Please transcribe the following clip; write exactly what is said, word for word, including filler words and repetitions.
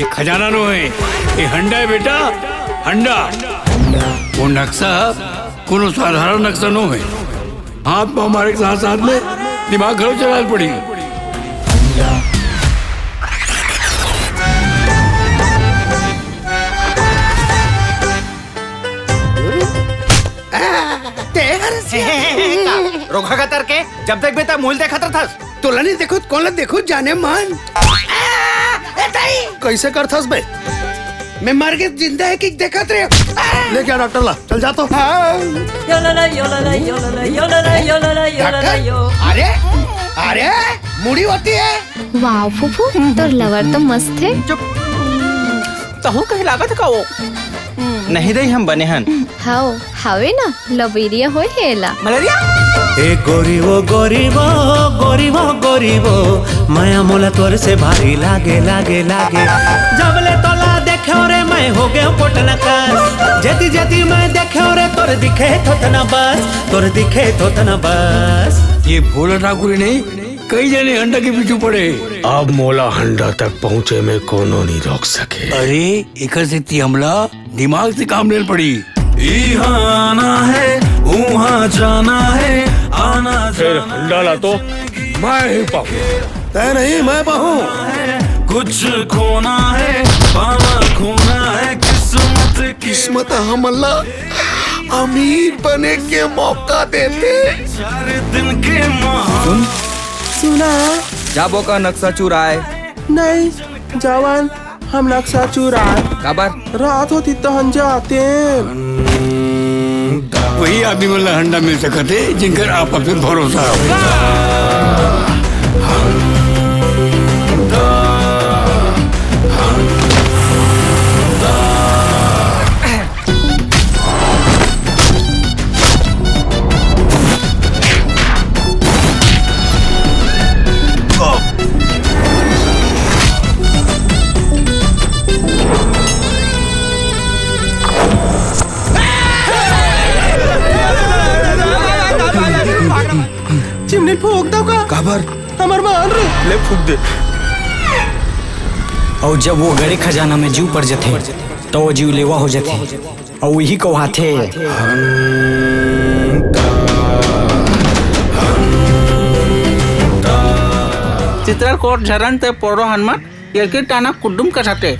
ये खजाना नो हे, ये हंडा हे बेटा, हंडा। वो नक्शा कोनो साधारण नक्शा नो हे। हाथ में मारे के साथ साथ में दिमाग घलो चलाए ल पड़ी। रोखा का तरके, जब देखबे त मूल देखत रथस। तोला नहीं देखो, कोन ला देखो, जाने मन। ए, दाई। कैसे करथस बे? मैं मर के जिंदा हे कि देखत रहे। ले गया डॉक्टर ला, चल जा तो। हाँ। यो ला ला, यो ला ला, यो ला ला, यो ला ला, यो ला ला, यो ला ला, डॉक्टर? यो। अरे, अरे, मुड़ी होती है। वाह फूफू, तोर लवर तो मस्त हे। चुप। तहूँ कहीं लागत का वो? नहीं दई, हम बने हन। हव, हवे ना, लबेरिया होय हे एला। मलेरिया? ए गोरी वो, गोरी वो, गोरी वो, गोरी वो, मया मोला तोर से भारी लागे, लागे, लागे। जब ले तोला देखे रे, मैं हो गए पोटना कस। जेती जेती मैं देखे रे, तोर दिखे थोथना बस, तोर दिखे थोथना बस। ये भोला ठाकुर ही नहीं, कई जने हंडा के पीछू पड़े। अब मोला हंडा तक पहुँचे में कोनो नहीं रोक सके। अरे, एकर सेती हमला दिमाग से काम लेल पड़ी। इहाँ आना है, उहाँ जाना है, आना फिर जाना हंडा ला तो मैं ही पाहूँ। तय नहीं, मैं पाहूँ। कुछ खोना है, पाना खोना है, किस्मत के किस्मत हमला अमीर बने के मौका देथे। चार दिन के महान सुना। जाबो का नक्शा चुराए? नहीं, जवान, हम नक्शा चुराए। काबर? रात होती तहन जाते। वही आदमी मन ला हंडा मिल सकत हे, जिनकर आपस में भरोसा हो। चिमनी फूंक दो का? काबर? हमर मान रे। ले फूंक दे। अउ जब वो गड़े खजाना में जीव पड़ जथे, त वो जीव लेवा हो जथे। अउ इही कहाथे। चित्रकोट झरन ते पोरो हनुमान, एलकी टाना कुड्डुम कसाते।